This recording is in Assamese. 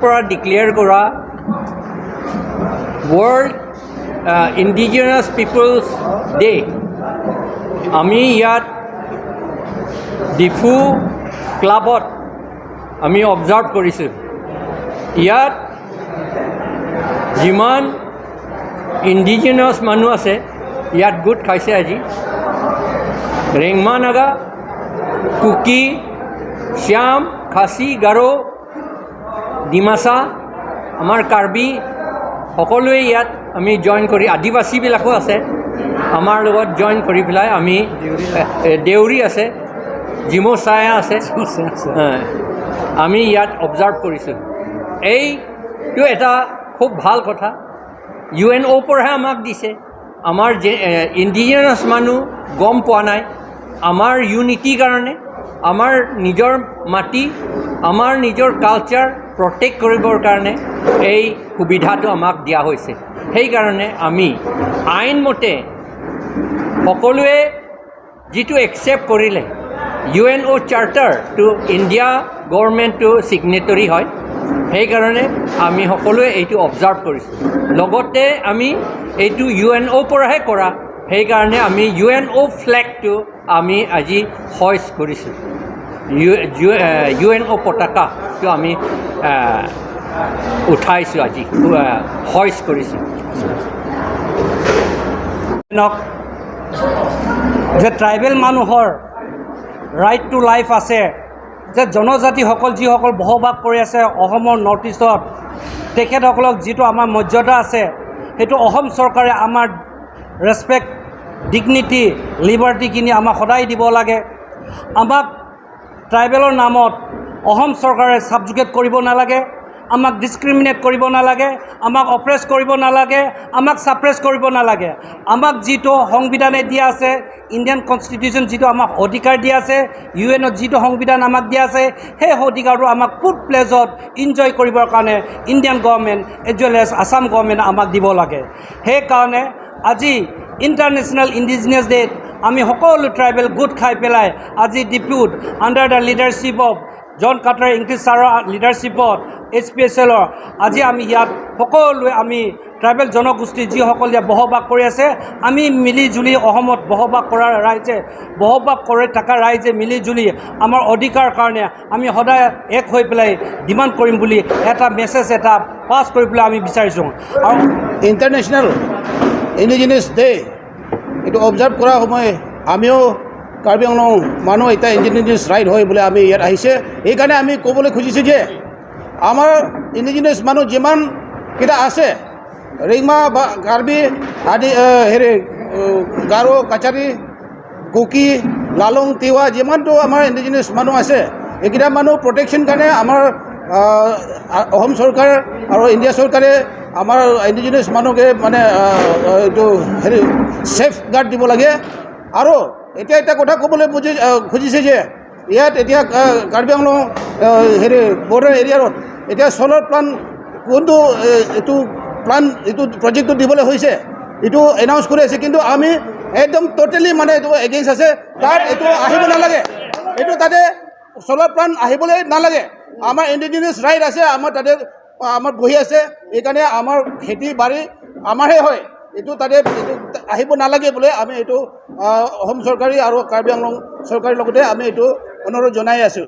পৰা ডিক্লেয়াৰ কৰা ৱৰ্ল্ড ইণ্ডিজিনাছ পিপলছ ডে আমি ইয়াত ডিফু ক্লাবত আমি অবজাৰ্ভ কৰিছোঁ। ইয়াত যিমান ইণ্ডিজিনাছ মানুহ আছে, ইয়াত গোট খাইছে আজি। ৰেংমা নাগা, কুকি, শ্যাম, খাচী, গাৰো, ডিমাচা, আমাৰ কাৰ্বি সকলোৱে ইয়াত আমি জইন কৰি, আদিবাসীবিলাকো আছে আমাৰ লগত জইন কৰি পেলাই আমি, দেউৰী আছে, জিমো ছায়া আছে, আমি ইয়াত অবজাৰ্ভ কৰিছোঁ। এইটো এটা খুব ভাল কথা। ইউএনঅ'ৰ পৰাহে আমাক দিছে। আমাৰ যে ইণ্ডিজিনাছ মানুহ গম পোৱা নাই, আমাৰ ইউনিটিৰ কাৰণে, আমাৰ নিজৰ মাটি, আমাৰ নিজৰ কালচাৰ প্ৰটেক্ট কৰিবৰ কাৰণে এই সুবিধাটো আমাক দিয়া হৈছে। সেইকাৰণে আমি আইনমতে সকলোৱে যিটো একচেপ্ট কৰিলে, ইউএনঅ' চাৰ্টাৰটো ইণ্ডিয়া গভৰ্ণমেণ্টটো ছিগনেটৰী হয়, সেইকাৰণে আমি সকলোৱে এইটো অবজাৰ্ভ কৰিছোঁ। লগতে আমি এইটো ইউএনঅ'ৰ পৰাহে কৰা, সেইকাৰণে আমি ইউএনঅ' ফ্লেগটো আমি আজি হইষ্ট কৰিছোঁ। ইউএনঅ' পতাকাটো আমি উঠাইছোঁ আজি, হইষ্ট কৰিছোঁ। নক যে ট্ৰাইবেল মানুহৰ ৰাইট টু লাইফ আছে, যে জনজাতিসকল যিসকল বসবাস কৰি আছে অসমৰ নৰ্থ ইষ্টত, তেখেতসকলক যিটো আমাৰ মৰ্যাদা আছে, সেইটো অসম চৰকাৰে আমাৰ ৰেচপেক্ট, ডিগনিটি, লিবাৰ্টিখিনি আমাক সদায় দিব লাগে। আমাক ট্ৰাইবেলৰ নামত অসম চৰকাৰে ছাবজুগেট কৰিব নালাগে, আমাক ডিছক্ৰিমিনেট কৰিব নালাগে, আমাক অপ্ৰেছ কৰিব নালাগে, আমাক ছাপ্ৰেছ কৰিব নালাগে। আমাক যিটো সংবিধানে দিয়া আছে, ইণ্ডিয়ান কনষ্টিটিউশ্যন যিটো আমাক অধিকাৰ দিয়া আছে, ইউএনত যিটো সংবিধান আমাক দিয়া আছে, সেই অধিকাৰটো আমাক ফুল প্লেজত ইনজয় কৰিবৰ কাৰণে Indian government as well as Assam government আমাক দিব লাগে। সেইকাৰণে আজি ইণ্টাৰনেশ্যনেল ইণ্ডিজিনিয়াছ ডেত আমি সকলো ট্ৰাইবেল গোট খাই পেলাই আজি ডিফুত under the leadership of John Carter Ingti ছাৰৰ লিডাৰশ্বিপত, এইচপিএছএলৰ আজি আমি ইয়াত সকলোৱে আমি ট্ৰাইবেল জনগোষ্ঠী যিসকল ইয়াত বসবাস কৰি আছে, আমি মিলি জুলি অসমত বসবাস কৰা ৰাইজে, বসবাস কৰি থকা ৰাইজে মিলি জুলি আমাৰ অধিকাৰ কাৰণে আমি সদায় এক হৈ পেলাই ডিমাণ্ড কৰিম বুলি এটা মেছেজ এটা পাছ কৰিবলৈ আমি বিচাৰিছোঁ আৰু ইণ্টাৰনেশ্যনেল ইণ্ডিজিনিয়াছ ডে এইটো অবজাৰ্ভ কৰা সময় আমিও কাৰ্বি আংলং মানুহ এতিয়া ইণ্ডিজিনিয়াছ ৰাইট হয় বোলে আমি ইয়াত আহিছে। সেইকাৰণে আমি ক'বলৈ খুজিছোঁ যে আমাৰ ইণ্ডিজিনিয়াছ মানুহ যিমানকেইটা আছে, ৰেংমা বা কাৰ্বি আদি, হেৰি গাৰো, কাছাৰী, কুকি, লালুং, তিৱা, যিমানটো আমাৰ ইণ্ডিজিনিয়াছ মানুহ আছে, এইকেইটা মানুহ প্ৰটেকশ্যন কাৰণে আমাৰ অসম চৰকাৰ আৰু ইণ্ডিয়া চৰকাৰে আমাৰ ইণ্ডিজিনিয়াছ মানুহকে মানে এইটো হেৰি ছেফ গাৰ্ড দিব লাগে। আৰু এতিয়া এটা কথা ক'বলৈ খুজিছে যে ইয়াত এতিয়া কাৰ্বি আংলং হেৰি বৰ্ডাৰ এৰিয়াত এতিয়া চ'লাৰ প্লাণ্ট কোনটো এইটো প্লান এইটো প্ৰজেক্টটো দিবলৈ হৈছে, এইটো এনাউন্স কৰি আছে। কিন্তু আমি একদম ট'টেলি মানে এইটো এগেইনষ্ট আছে। তাত এইটো আহিব নালাগে, এইটো তাতে চ'লাৰ প্লাণ্ট আহিবলৈ নালাগে। আমাৰ ইণ্ডিজিনিয়াছ ৰাইট আছে, আমাৰ তাতে আমাৰ বহি আছে। সেইকাৰণে আমাৰ খেতি বাৰী আমাৰহে হয়। এইটো তাতে এইটো আহিব নালাগে বোলে আমি এইটো অসম চৰকাৰী আৰু কাৰ্বি আংলং চৰকাৰৰ লগতে আমি এইটো অনুৰোধ জনাই আছোঁ।